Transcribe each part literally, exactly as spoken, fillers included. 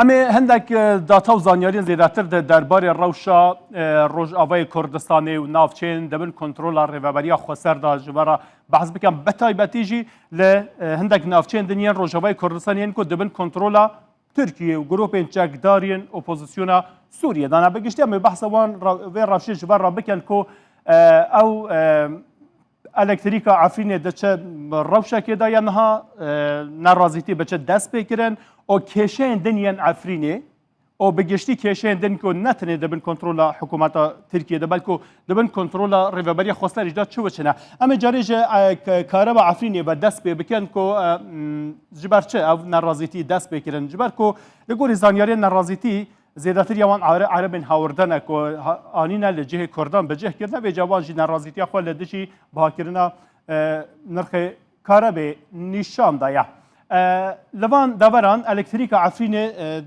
Em ê hindek, e, data û zanyariyên zêdetir di derbarê rewşa, e, Rojavayê Kurdistanê û navçeyên di bin kontrola Rêveberiya Xweser de ji we re behs bikin. Bi taybetî jî li, e, hindek navçeyên din yên Rojavayê Kurdistanê yên ku di bin kontrola Tirkiye û grûpên çekdar yên opozisyona Sûriyê de ne. Bi giştî em ê behsa wan re-, vê rewşê ji we re bikin ku, e, ew, e, elektrîka Efrînê di çi rewşekê de ye niha, e, nerazîtî bi çi dest pê kirin û kêşeyên din yên Efrînê û bi giştî kêşeyên din ku ne tenê di bin kontrola hikûmeta Tirkiyê de, belku di bin kontrola Rêveberiya Xweser jî de çi û çi ne. Em ê carê ji, e, k-, Kareba Efrînê ve dest pê bikin ku, e, m, ji ber çi ev nerazîtî dest pê kirin? Ji ber ku li gorî zanyariyên nerazîtî zêdetir ya wan are-, erebên hawirde ne ku ha-, anîne li cihê Kurdan bi cih kirine, vêca wan jî nerazîtiya xwe li dijî bihakirina, e, nirxê karebê nîşan daye. E, li van deveran elektrîka Efrînê, e,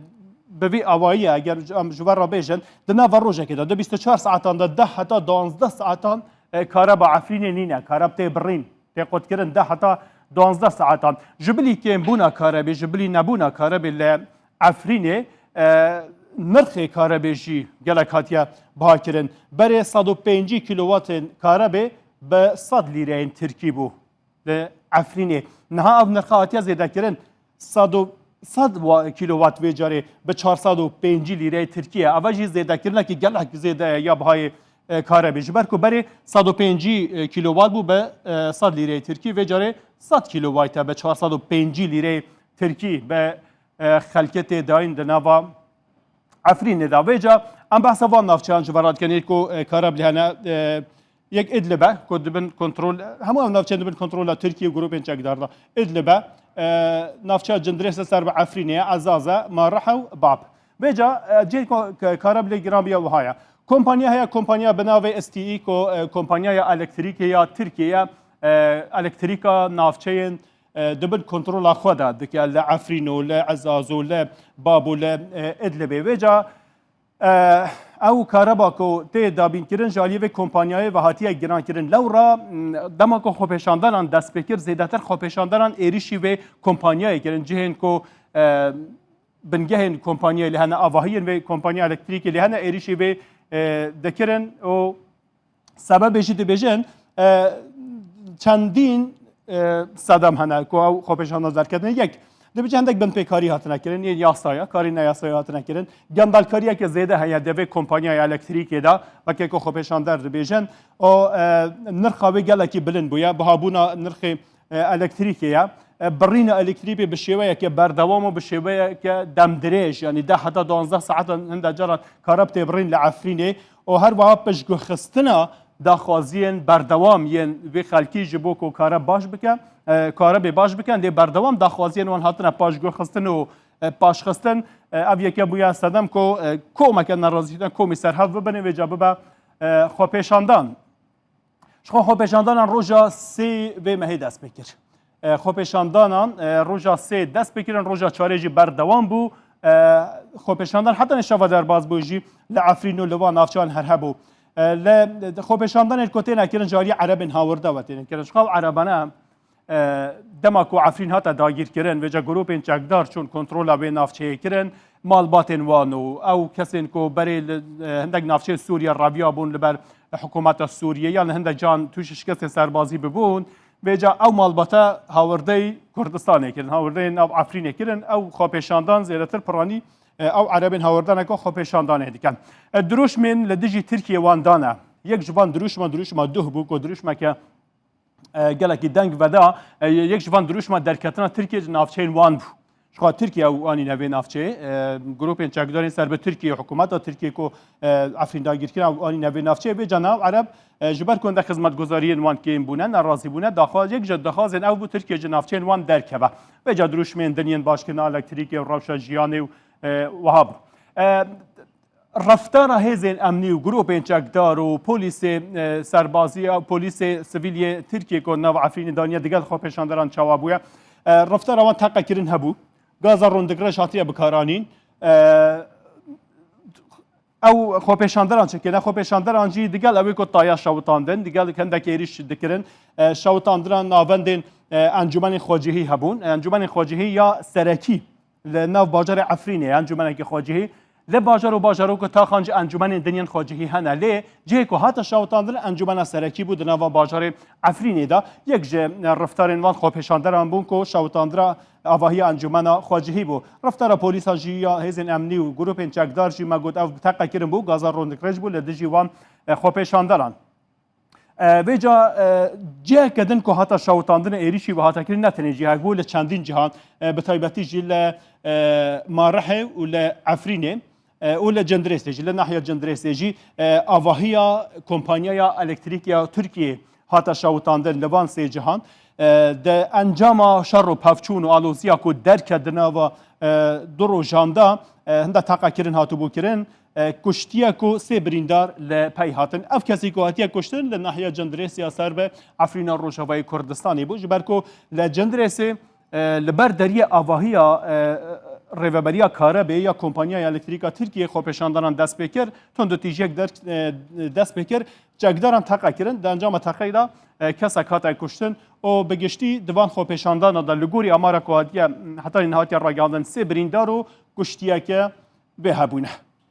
bi vî awayî ye, eger em ji we re bêjin, di nava rojekê de, di bîst û çar saetan de deh heta duwazdeh saetan, e, kareba Efrînê nîne, kareb tê birîn, tê qutkirin deh heta duwazdeh saetan. Ji bilî kêmbûna karebê, ji bilî nebûna karebê li Efrînê, e, nirxê karebê jî gelek hatiye bihakirin. Berê sed û pêncî kîlowatên karebê bi sed lîreyên tirkî bû li Efrînê. Niha ev nirxa hatiye zêdekirin. Sed û, sed wa-, kîlowat vê carê bi çar sed û pêncî lîreyê tirkî ye. Eva jî zêdekirinekî gelek zêde ye ya bihayê, e, karebê. Ji ber ku berê sed û pêncî kîlowat bû bi, e, sed lîreyê tirkî, vê carê sed kîlowat e bi çar sed û pêncî lîreyê tirkî bi, e, xelkê tê dayîn di nava Efrînê de. Vêca em behsa van navçeyan ji ve re dikin, ê ku, e, kareb lê hene, e, yek Idlib e, ku dibin kontrol, hemû ev navçeyên dibin kontrola Tirkiye û grûpên çekdar de. Idlib e, e, navçeya Cindirês li ser bi Efrînê ye, Ezaz e, Marih e û Bab. Vêca, e, cihê ku, k-, kareb lê giran bûye wiha ye. Kompanya heye, kompanya bi navê S T E ku, e, kompanyaya elektrîkê ya Tirkiye ye, e, elektrîka navçeyên, e, di bin kontrola xwe de dike li Efrîn û li Ezaz û li Bab û li, e, Idlibê. Vêca, e, ew kareba ku tê dabînkirin ji aliyê vê kompanyayê ve hatiye girankirin. Lewra, m, dema ku xwepêşandanan dest pê kir, zêdetir xwepêşandanan êrîşî vê kompanyayê kirin. Cihên ku, e, bingehên kompanyayê lê hene, avahiyên vê kompanya elektrîkê lê hene, êrîşî vê, e, dikirin û sebebê jî dibêjin, e, çendîn, e, sedem hene ku ew xwepêşandan derketine. Yek, dibêje hindek binpêkarî hatine kirin, yên yasaya, karî neyasaya hatine kirin. Gendelkariyeke zêde heye di vê kompanyaya elektrîkê de, weke ku xwepêşander dibêjin. O, e, nirxa wê gelekî bilind bûye, bihabûna nirxê, e, elektrîkê ye. E, birîna elektrîkê bi şêweyeke berdewam û bi şêweyeke demdirêj, yanî deh heta duwazdeh saetan hinde caran kareb tê birîn li Efrînê. û her wiha piştguhxistina daxwaziyên berdewam yên vê xelkî ji bo ku kare baş bike, e, kare bê baş bikin, lê berdewam daxwaziyên wan hatine paşguhxistin û, e, paşxistin. E, ev yeke bûye sedem ku, e, komeke nerazîtî komî ser hev bibin, vêca bibe, e, xwepêşandan. Ji xwe xwepêşandanan roja sê vê mehê dest pê kir. E, xwepêşandanan, e, roja sê dest pê kirin, roja çarê jî berdewam bû. E, xwepêşandan heta nê şeva derbas bû jî li Efrîn û li van navçeyan her hebû. E, li xwepêşandanên ku têne kirin ji aliyê erebên hawirde ve têne kirin. Ji xwe ev erebane, e, dema ku Efrîn hate dagîrkirin, vêca grûpên çekdar çûn kontrola vê navçeyê kirin, malbatên wan û ew kesên ku berê li, e, hindek navçeyên Sûriye reviya bûn li ber hikûmeta Sûriye, yan li hindek can tûşî şikestên serbazî bibûn, vêca ew malbate hawirdeyî Kurdistanê kirin, hawirdeyê nav Efrînê kirin, ew xwepêşandan zêdetir piranî, e, ew erebên hawirdaneke xwepêşandanê dikin. E, dirûşmên li dijî Tirkiye wan dane. Yek ji van dirûşma, dirûşma duh bû ku dirûşmeke, e, gelekî deng veda, e, yek ji van dirûşma derketina Tirkiye ji navçeyên wan bû. Ji xwe Tirkiye ew anîne vê navçeyê, e, grûpên çekdarên ser bi Tirkiye, hikûmeta Tirkiye ku, e, Efrîn dagîrkirine ew anîne vê navçeyê. Vê cana ew ereb, e, ji ber ku hindek xizmetguzariyên wan kêm bûne, nerazî bûne, daxwaz, yek ji daxwazên ew bû Tirkiye ji navçeyên wan derkeve. Vêca dirûşmên din yên başkirina elektrîkê û rewşa jiyanê û, e, wiha bû. E, Reftara hêzên emnî û grûpên çekdar û polîsê, e, serbazî ya polîsê sivîl yê Tirkiyê ku nav Efrînê daniye digel xwepêşanderan çawa bûye? E, reftara wan teqekirin hebû. Gaza rûndik reş hatiye bikaranîn. E, ew xwepêşanderan çi kirine? Xwepêşanderan jî digel ew ê ku taya şewitandin, digel hindek êrîş dikirin. E, şewitandina navendên, e, encûmenên xwecihî hebûn. Encûmenên xwecihî ya serekî Li nav bajarê Efrînê encûmenekî xwecihî. Li bajar û bajarok û taxan jî encûmenên din yên xwecihî hene. Lê cihê ku hate şewitandin encûmena serekî bû di nava bajarê Efrînê de. Yek ji reftarên van xwepêşanderan bûn ku şewitandina avahiya encûmena xwecihî bû. Reftara polîsan jî ya hêzên emnî û grûpên çekdar jî me got ev teqe kirin bû, gaza rûndikrêj bû li dijî wan, e, xwepêşanderan. E, vêca, e, ciheke din ku hata şewitandinê êrîşî ve hate kirin ne tenê cihek bû, li çendîn cihan, e, bi taybetî jî li, e, Marihê û li Efrînê, e, û li Cindirêsê jî, li nahiya Cindirêsê jî, e, avahiya kompanyaya elektrîk ya Tirkiyê hate şewitandin li van sê cihan. E, di encama şer û pevçûn û aloziya ku derket di nava, e, du rojan de, e, hinde teqekirin hatibû kirin. E, kuştiye ku sê birîndar li pey hatin. Ev kesî ku hatiye kuştin li nahiya Cindirêsê ya ser bi Efrîna Rojavayê Kurdistanê bû. Ji ber ku li Cindirêsê, e, li ber deriyê avahiya, e, Rêveberiya Karebê ya Kompanyaya Elektrîka Tirkiyê xwepêşandanan dest pê kir, tundûtîjiyek der, e, dest pê kir, çekdaran teqe kirin. Di encama teqeyê de, e, kesek hate kuştin û bi giştî di van xwepêşandana de li gorî amara ku hatiye, hetanî niha hatiye ragihandin sê birîndar û kuştiyeke bê hebûne.